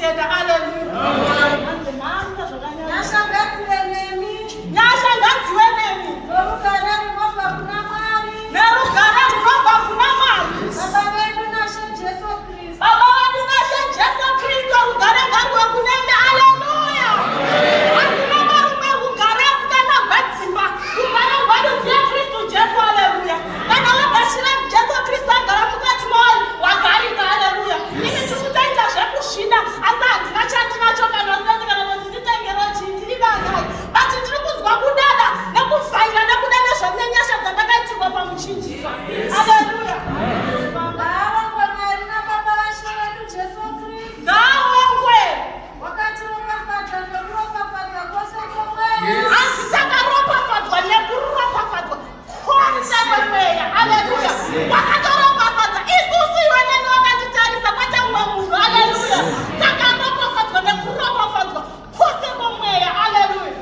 Mukutenda, aleluya. Nyasha ngadzive nemi. Nyasha ngadzive nemi. Norugare runobva kuna Mwari. Nerugare runobva kuna Mwari. Baba vedu naShe Jesu Kristu. Baba vedu naShe Jesu Kristu, rugare ngaruve kunemi, aleluya. Hakuna marume rugare asikana gwedzimba. Rugare rwedu ndiye Kristu Jesu, aleluya. Kana wagashira Jesu Kristu agara mukati mauri, wagarika, aleluya. Ini tiri kutoita zvekusvina, asi handina chandinacho kana sendi kana kuti nditengero chii, ndiri dangai. But ndiri kunzwa kudada nekuvhaira nekuda nezvenenyasha dzandakaitirwa pamuchinjikwa, aleluya. Ngaavongwe Mwari naBaba vaShe wedu Jesu Kristu. Ngaavongwe. Wakatiropafadza nekuropafadza kwose kwomweya. Hanzi takaropafadzwa nekuropafadzwa kwose kwemweya, aleluya. Wakatoropafadza isusu, iwe neni wakatitarisa, kwete mumwe munhu, aleluya. Takaropafadzwa nekuropafadzwa kwose kwomweya, aleluya.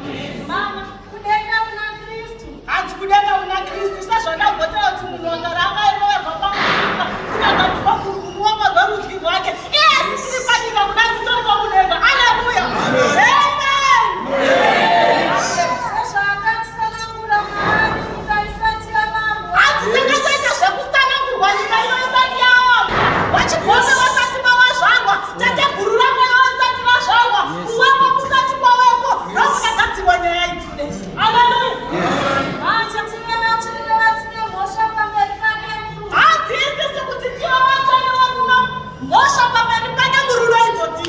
Mama. Kudenga muna Kristu. Hanzi kudenga muna Kristu, sezvandambotaura kuti munhu wagara akairoverwa pamuchinjikwa, tikagadzikwa muruoko rwerudyi rwake. Iyesi tiri panyika kudai, titoriko kudenga, aleluya, amen. Sezvaakatisanangura maari nyika isati yavambwa. Hanzi takatoita zvekusanangurwa nyika ino isati yavambwa, vachigome vasati vavazvarwa, tateguru rako vasati vazvarwa, kuwepo kusati kwawepo, ndokwakagadzirwa nyaya idzi, aleluya. Hanzi tive vatsvene vasine mhosva pamberi pake murudo. Hanzi isisi kuti tive vatsvene vasina mhosva pamberi pake murudo idzodzi.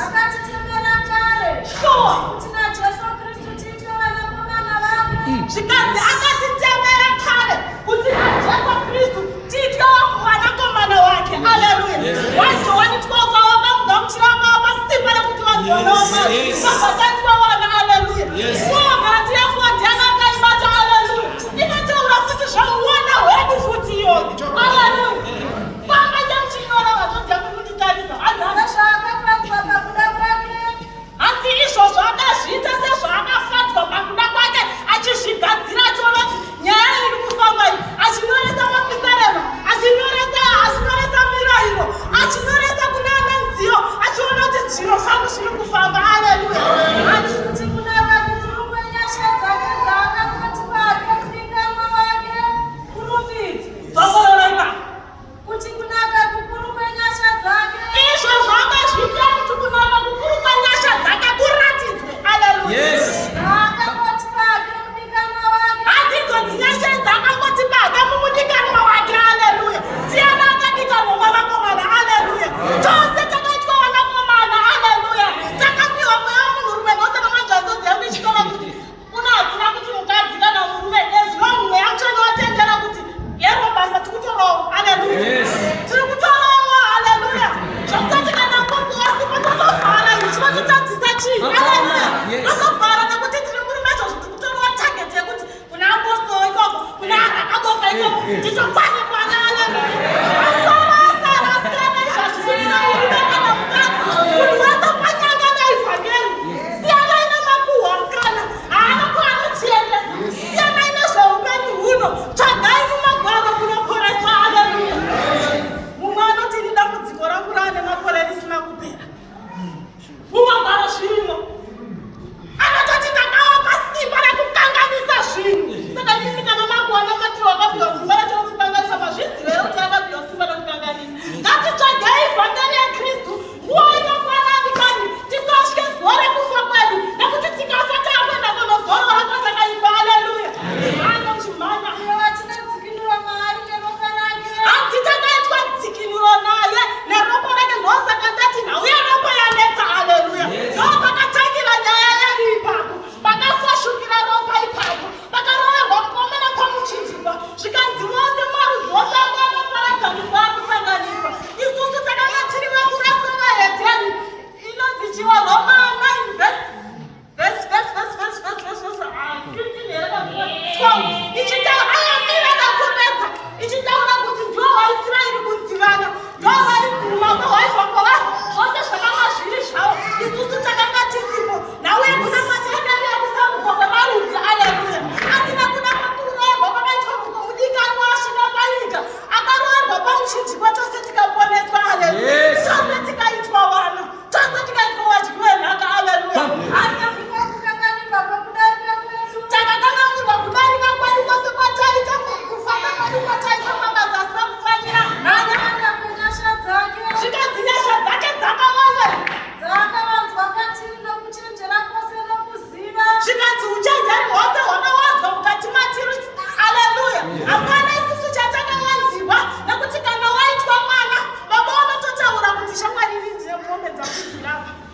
Akatitemera kare kuti naJesu Kristu tiitwe vanakomana vake. Zvikanzi akatitemera kare kuti naJesu Kristu tiitwe vanakomana wake, aleluya. 1 Johani 12, wakamugamuchira akavapa simba rekuti vanzwana wamwari, vabva vana, aleluya. Four Galatiya 4, ndiani akaibata? Aleluya. Inotaura futi zvauwana hwedu futi iyoyo, aleluya. Famba chamuchinyora vazodza kutitarisa. Sezvaakafadzwa pakuda kwake. Hanzi izvozvo akazviita sezvaakafadzwa pakuda kwake, achizvigadzira, achiona kuti nyaya iri kufamba iyi, achinyoresa mapisarema, achinyoresa mirayiro, achinyoresa kune ane nziyo, achiona kuti zviro zvangu zviri kufamba, aleluya. Kuti kunaka kukuru kwenyasha dzake dzaakangoti pake mudikanwa wake kurumbidzwe. Dzokororaipa. Kuti kunaka kukuru kwenyasha dzake. Izvozvo akazviitira kuti kunaka kukuru kwenyasha dzake kuratidzwe, aleluya. Dzaakangoti pake mudikanwa wake. Hanzi idzodzi nyasha dzakangoti pake mumudikanwa wake, aleluya. Tiana akadikanwa mwanakomana, aleluya. Tose takaitwa vanakomana, aleluya. Takapiwa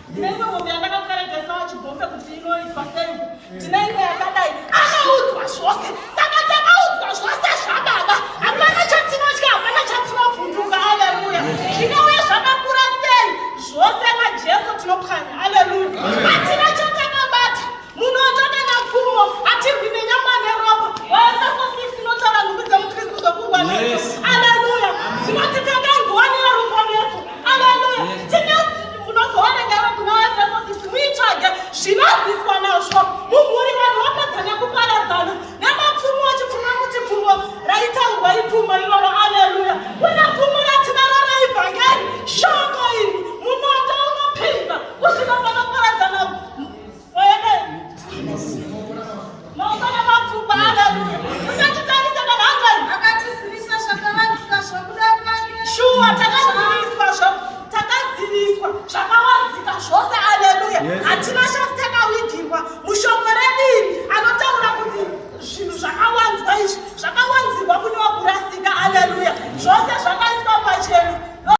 Ndine imwe mombe yandakakukaregesa wachibhombe kuti inoitwa sei. Ndine imwe yakadai. Anoudzwa zvose. Saka takaudzwa zvose zvababa. Hapana chatinotya, hapana chatinovhunduka. Haleluya. Zvinouya zvakakura sei? Zvose naJesu tinopwanya. Haleluya. Hatina chatakabata. Munondo kana pfumo hatirwi nenyama neropa. Waefeso 6 inotaura nhumbi dzemuKristu dzokurwa nadzo. Aleluya. Dzinoti pfeka nguwani yeruponeso. Aleluya. Tine munozoverenga iwe kuna Waefeso 6 muitsvage zvinorwiswa nazvo mumhuri vanhu vapedza nekuparadzana nemapfumo achipfuma kuti pfumo raitaurwa ipfumo iroro. Aleluya. Kuna pfumo ratinaro reivhangeri shoko iri munondo unopinza kusvika panoparadzana Shuwa takaziviswa takaziviswa zvakawanzika zvose aleluya hatina